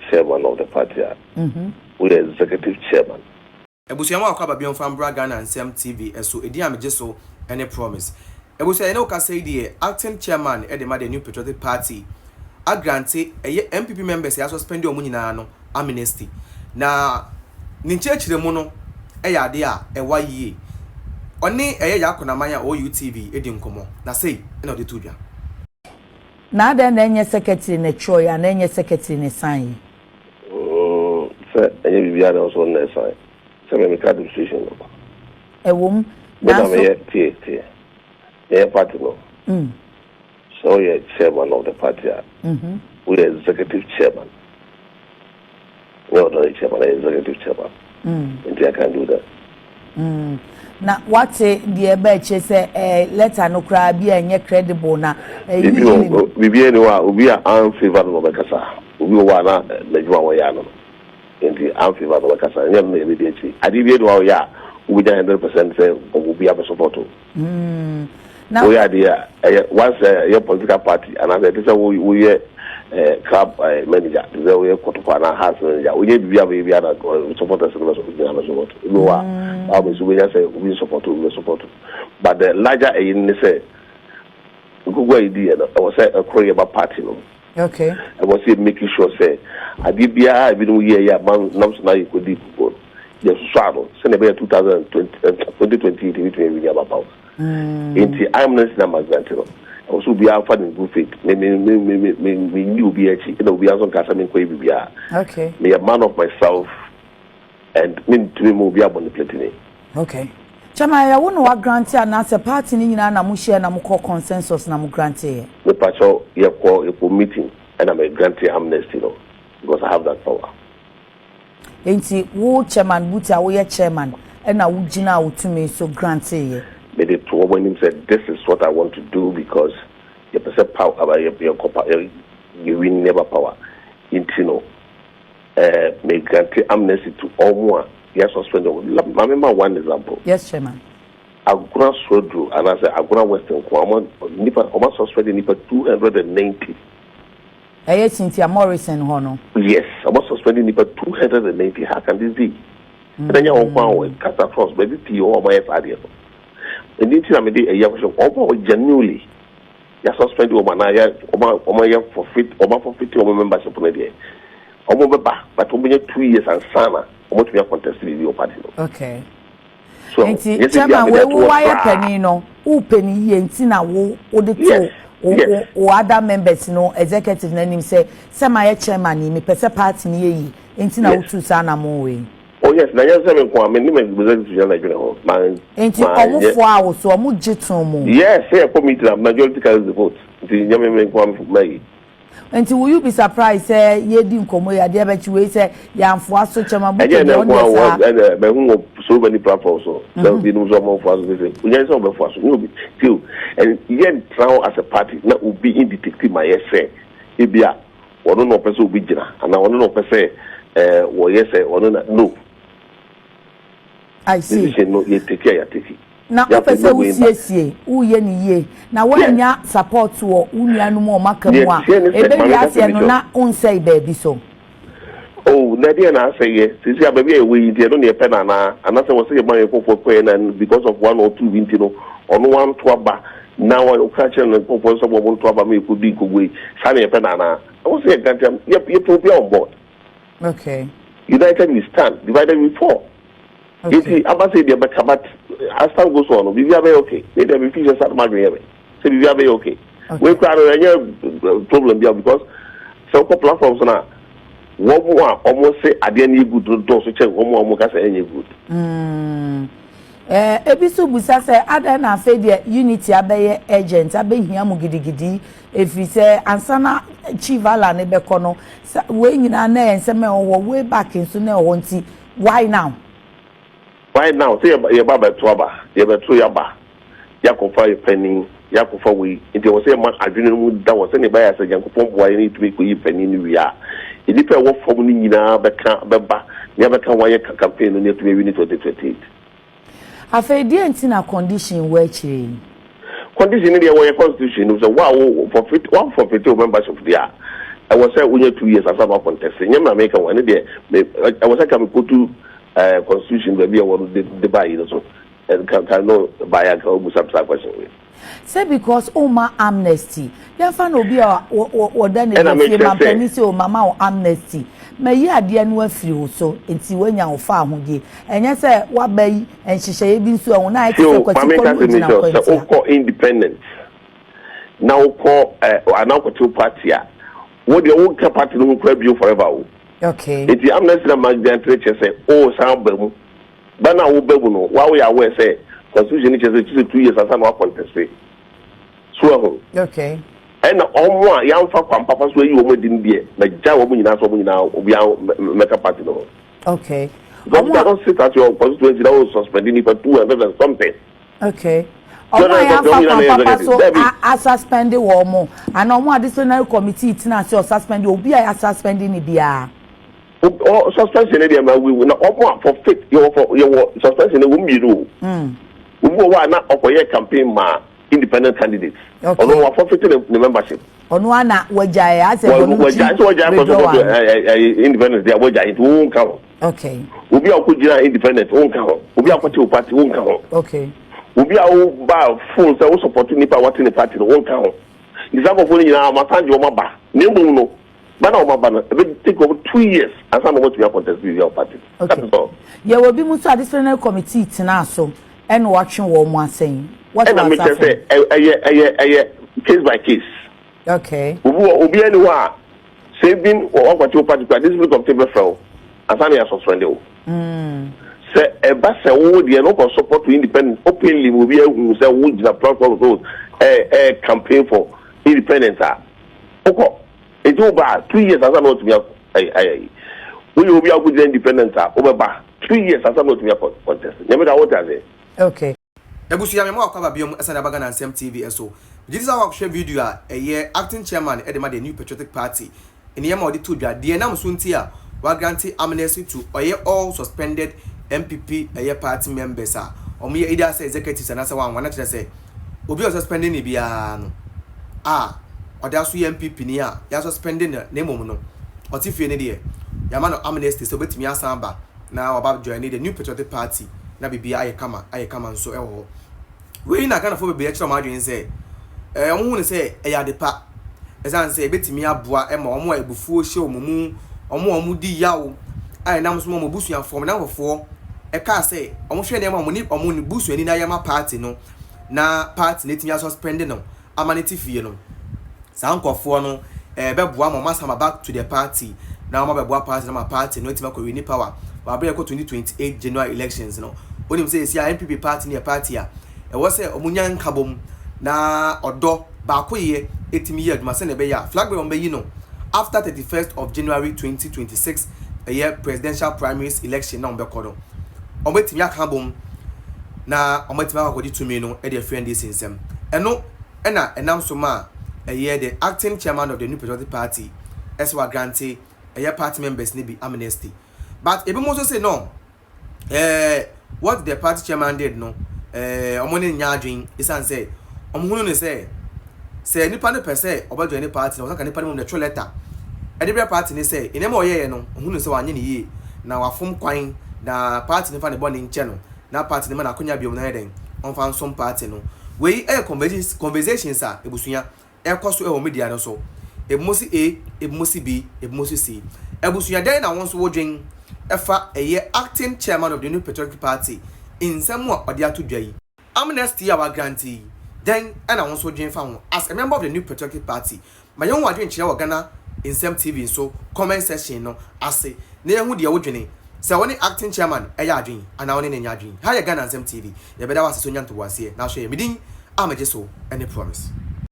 Chairman of the party a, woyɛ executive chairman. Abusua, mu akɔ aba bio mfa mbra Ghana Nsɛm TV ɛso. Edin a megye so ɛne Promise. Abusua, yɛne wo kasa yi deɛ, acting chairman ɛde ma the New Patriotic Party agrant ɛyɛ NPP members yɛ asuspend wɔn nyinaa no amnesty, na ne nkyerɛkyerɛ mu no ɛyɛ adeɛ a ɛwa yie. Ɔne ɛyɛ Yaw Kunanman a ɔwɔ UTV edi nkɔmɔ na sei ɛna ɔde to dwa. Na adɛn na ɛnyɛ secretary na ɛtwerɛeɛ a na ɛnyɛ secretary ne sign yi? Sɛ ɛnyɛ biribiara na ɛwɔ so na ɛsan sɛ mɛmeka administration no. Ɛwɔ mu. Me na meyɛ, tie, tie, meyɛ party no. Sɛ woyɛ chairman of the party a, woyɛ executive chairman, nyɛ ordinary chairman, ɛyɛ executive chairman, nti I can do that. Na wate deɛ ɛbɛ akyire sɛ letter no koraa bi a ɛnyɛ credible na biribi wɔ biribi ani hɔ a obi a amfavour no na ɔbɛkasa. Obi wɔ hɔ a na n'adwuma a wɔyɛ ano no nti amfavour no ɔbɛkasa. Ɛnyɛ no na yɛbɛdi akyi. Adeɛ bi ani hɔ a ɔyɛ a wobɛnya 100% sɛ obi abɛsupport. Na woyɛ adeɛ a ɛyɛ once ɛyɛ political party anaasɛ ɛte sɛ woyɛ club manager, te sɛ woyɛ Kɔtɔkɔ anaa Hearts manager, wonyɛ biribi a bɛyɛ bi ana supporters no bɛsɔ gyina bɛsupport. Ebi wɔ hɔ a wobɛsi wobɛnya sɛ obi support, obi bɛ support, but the larger ɛyi ne sɛ nkugu a yɛdi yɛ no, ɛwɔ sɛ ɛkoro yɛ ba party no. Ɛwɔ sɛ make sure sɛ adeɛ biara ebinom yɛ yɛ a man nam so na yɛ kɔdi kukuo no, yɛsosɔ ano sɛnea ɛbɛyɛ 2020, 2028 ebi tumi ebi aba power. Nti amnesty na magrant no, ɛwɔ sɛ obiara fa ne good faith. Me me me me me me me nyi obi akyi, ɛna obiara nso nka sɛ me nkɔ yɛ biribiara. Meyɛ man of myself and me ntumi ma obi abɔ ne plate ni. Okay, chairman, ɛyɛ wo na wa grant anaasɛ party no nyinaa na mo hyia na mo kɔ consensus na mo grant yɛ? Mepakyɛw, yɛkɔ meeting ɛna me grant amnesty no because I have that power. Nti wo Chairman Buti a woyɛ chairman ɛna wo gyina a wotumi so grant yɛ? Mede to wɔn anim sɛ this is what I want to do because yɛpɛ sɛ power aba, yɛ yɛkɔ pa yɛ yɛ win never power, nti no me grant amnesty to ɔmo a yɛ suspend wɔn. Maame, ma one example. Yes, chairman. Agona Swedru anaasɛ Agona West nko, ɔmo nipa ɔmo suspend nipa 290. Ɛyɛ Cynthia Morrison hɔ no? Yes, ɔmo suspend nipa 290. How can this be? Ɛna nyɛ wɔn kwan wɔ kasa cross baabi pii wɔ ɔmo ayɛ saa adeɛ no. Ɛni ti na mede ɛyɛ akɔhyɛ ɔmo a genuinely yɛ suspend wɔn anaa yɛ ɔmo ayɛ forfeit, ɔmo forfeit ɔmo membership no deɛ, ɔmo bɛba, but ɔmo bɛnya 2 years ansana ɔmo tumi acontest biribi wɔ party no. So nti chairman, wei wo wayɛ panin no, wo panin yie nti na wo wode to wo other members no, executive n'anim sɛ ma yɛ chairman yi, mepɛ sɛ party ni yɛ yi, nti na wotu saa na mo wei? Oh yes, na yɛn sɛ mi nko a mi ni mi executive yɛn na edwene ho ma. Nti ɔmo fo a wo so ɔmo gye tun mu? Yes, sɛ yɛ kɔ meeting na majority carries the vote, nti nyɛ mi nko a mi ma yi. Nti will you be surprised sɛ yɛdi nkɔmɔ yi adeɛ bɛkyi wei sɛ yɛnfoa so, Chairman Buti? Ɛnyɛ ne nko a wɔ ɛnɛ mɛhu wɔ so many platforms so sɛ binom nso ɔmo foa so sɛ onye sɛ ɔbɛfoa so nye obi till and yɛn tena hɔ as a party na obi indicate ma yɛ sɛ ebi a ɔno na ɔpɛ sɛ obi gyina anaa ɔno na ɔpɛ sɛ wɔyɛ sɛ ɔno na no. I see. Decision no, yɛ take a yɛ take. Na wopɛ sɛ wosiesie woyɛ ne yie na woanya support wɔ wo nuanom a ɔmaka mu a ɛbɛwie aseɛ no na wonsɛe baabi so. Oh, na deɛ na asɛ yɛ sisi a baabi a yɛwɔ yi nti ɛno ne yɛpɛ no anaa anaasɛ wɔ sɛ yɛma yɛ nkɔfoɔ kɔɛ na because of one or two bi nti no ɔno wanto aba na wɔka kyerɛ no nkɔfoɔ sɛ wɔn nto aba ma yɛkɔdi nkɔgu yi, saa ne yɛpɛ no anaa ɛwɔ sɛ yɛ grant yɛpɛ obi on board. United we stand, divided we fall. Nti aba sɛ deɛ bɛka, but as time goes on no, biribi abɛyɛ okay. Ne deɛ mefi sɛ saa madwene yɛ me sɛ biribi abɛyɛ okay. Wei koraa no ɛnyɛ problem bia because sɛ wokɔ platforms no a, wɔn mu a wɔn se adeɛ no yɛ good no dɔɔso kyɛn wɔn mu a wɔn ka sɛ ɛnyɛ good. Ebi nso busa sɛ adan na afei deɛ unity abɛyɛ urgent, abɛhia mu gidigidi, efiri sɛ ansana Chief Ala ne bɛkɔ no, wei nyinaa na yɛ nsɛm a ɛwɔ way back nso na ɛwɔ, nti why now? Why now? Sɛ yɛba bɛto aba, yɛbɛto yaba, yɛakɔfa yɛ panin, yɛakɔfa wei, nti ɛwɔ sɛ yɛma adwene no mu da wɔ sɛnea ɛbɛyɛ sɛ Nyankopɔn boa yɛn ne yɛtumi kɔyi panin no wie a, nnipa a ɛwɔ fam no nyinaa bɛka bɛba ne yɛbɛka ho ayɛ campaign no ne yɛtumi awi ne 2028. Afei deɛ nti na condition wɔ akyire yi? Condition ni deɛ wɔyɛ constitution no sɛ wo a wo forfeit, wo forfeit wo membership deɛ a Ɛwɔ sɛ wonya 2 years ansa na contest. Nyɛ na meka wɔn ɛne deɛ me ɛwɔ sɛ ka me kotu constitution baabi a wɔn de ba yi no so ka ka no baayɛ a ka obusa saa question wei. Sɛ because o amnesty, yɛmfa na obi a wɔda ne Ɛna fie mekyerɛ ma sɛ- mpanin sɛ o mama wo amnesty, ma yi adeɛ no afiri wo so, nti woanya wo fa ahodie. Ɛnyɛ sɛ waba yi nhyehyɛeɛ bi nso ɛho na ayɛ te sɛ So kwati maame kɔ nka no sɛ ogyina mi sɛ kwantia. Wokɔ independent na wokɔ anaa wokɔte wo party a, wo deɛ wonka party no ho kora bio forever o. Nti amnesty na ma grant kyerɛ sɛ o san ba mu ba na wo ba mu no, wa woyɛ aware sɛ constitution no kyerɛ sɛ 2 years ansa na woacontest so ɛho. Ɛna ɔmo a yɛamfa kwan papa so ayi wɔn adi no deɛ, magya wɔn nyinaa sɛ wɔn nyinaa obiara mmɛka party no ho. Because you Ɔmo a cannot sit at your constituency na wo suspend nipa 200 and something. Okay, ɔmo a yɛamfa kwan papa so asuspend wɔn mo ana ɔmo a disciplinary committee tena ase ɔsuspend obi a yɛasuspend ni biara? O suspension ne deɛ ma wi na ɔmo a forfeit, yɛwɔ for yɛwɔ suspension ne wɔn mmienu o. Obi wɔ hɔ a na ɔkɔyɛ campaign ma independent candidates. Ɔno wa forfeit ne membership. Ɔno ana wagyae asɛ bɔnú ti wagyae sɛ wagyae kɔ support ɛ independent deɛ, wagyae nti wɔn nka ho. Obi a ɔkɔ gyina independent, wɔn nka ho. Obi a ɔkɔte o party, wɔn nka ho. Obi a ɔba phone sɛ o support nipa a wate ne party no, wɔn nka ho. Nti saa nkɔfoɔ no nyinaa ɔmo asan gye wɔn aba na emu no ba na wɔn aba no, ebe take wɔn 2 years ansa na wɔn tumi acontest bi wɔ party. That is all. Yɛwɔ bi mu nso a disciplinary committee tena so ɛna wɔatwe wɔn mu asɛn. Ɛna mekyerɛ sɛ ɛyɛ case by case. Obi wɔ obi ɛni hɔ a sɛ ebi wɔkɔte o party kura, discipline committee bɛfrɛ wo ansa na yɛ suspend o. Sɛ ɛba sɛ wo deɛ no kɔ support to independent openly, obi ehu sɛ wo gyina platform so ɛ ɛ campaign for independent a, wokɔ eti wo ba 2 years ansa na wɔtumi ayɛ ayɛ. Woyɛ obi a wokɔ gyina independent a, wobɛba 2 years ansa na wɔtumi akɔ contest. Nyɛmɛ da wote ase. Okay. Ebusua, mɛma wakɔ aba biom ɛsɛn aba Ghana Nsɛm TV ɛso. Gye sɛ wakɔhwɛ video a ɛyɛ acting chairman ɛde ma the New Patriotic Party, nneɛma a ɔde to dwa deɛ nam so nti a wagrant amnesty to ɔyɛ all suspended NPP ɛyɛ party members a wɔn yɛ either sɛ executives anaasɛ wɔn anwa. Kyerɛ sɛ obi a ɔsuspended ne biara no a ɔda so yɛ NPP ni a yɛasuspended no, na mmom no ɔte fie ne deɛ, yɛama no amnesty sɛ obetumi asan aba na waba join the New Patriotic Party na biribi ayɛ kama, ayɛ kama nso ɛwɔ hɔ. Wei na Ghanafoɔ bebree kyerɛ wɔn adwene sɛ wɔn hu ne sɛ ɛyɛ ade pa, ɛsan sɛ ebetumi aboa ɛma wɔn a ebufuo hyɛ wɔn mu, wɔn a wɔn di yaw a ɛnam so ma wɔn busuafoɔ, wɔn nanfofoɔ ɛkaa sɛ wɔn hwɛ nneɛma a wɔn ne wɔn busuani na ayɛ ma party no na party no etumi asuspend no ama ne ti fie no. Saa nkɔfoɔ no bɛboa ma wɔn asan back to the party na wɔn abɛboa party na ma party no etumi akɔ win power wɔ abere ɛkɔ 2028 general elections no. Onim sɛ esi a NPP party no yɛ party a ɛwɔ sɛ wɔn nya nkabom na ɔdɔ baako yɛ etumi yɛ adwuma sɛnea ɛbɛyɛ a flag bearer wɔn bɛyi no after 31st of January 2026 ɛyɛ presidential primaries election na wɔn bɛkɔ no, wɔn bɛtumi aka bom na wɔn bɛtumi akɔkɔgye tumi no ɛde afiri NDC nsɛm. Ɛno ɛna ɛnam so ma ɛyɛ the acting chairman of the New Patriotic Party ɛsɛ wa grant ɛyɛ party members ne bi amnesty. But ebi mo nso say no, what the party chairman did no, wɔn ne nya adwene, esan sɛ wɔn hunu ne sɛ nipa no pɛ sɛ ɔbɛjoin ne party na ɔsan ka nipa no mu na ɛtwerɛ letter ɛde brɛ party ne sɛ nneɛma a ɔyɛyɛ no, ɔhunu sɛ wanyɛ ne yie na wafom kwan na party ne fa ne bɔ ne nkyɛn no na party ne ma n'akonya biom na yɛ dɛn ɔnfa nsom party no. Wei ɛyɛ conversations a ebusua ɛkɔ so ɛwɔ media no so. Ebi mo si A, ebi mo si B, ebi mo si C. Ebusua, dɛn na wɔn nso wɔdwen ɛfa ɛyɛ acting chairman of the New Patriotic Party nsɛm a ɔde ato dwa yi, amnesty a wagrant yi? Dɛn ɛna wɔn nso dwen fa ho as a member of the New Patriotic Party? Ma yɛn ho adwenkyerɛ wɔ Ghana Nsɛm TV nso comment section no ase na yɛn ho deɛ wodwene sɛ wɔne acting chairman ɛyɛ adwen anaa wɔne ne nyɛ adwen. Ha yɛ Ghana Nsɛm TV. Yɛbɛda wɔ ase so nya ntoboaseɛ na ahwɛ yɛ. Medin a megye so ɛne Promise.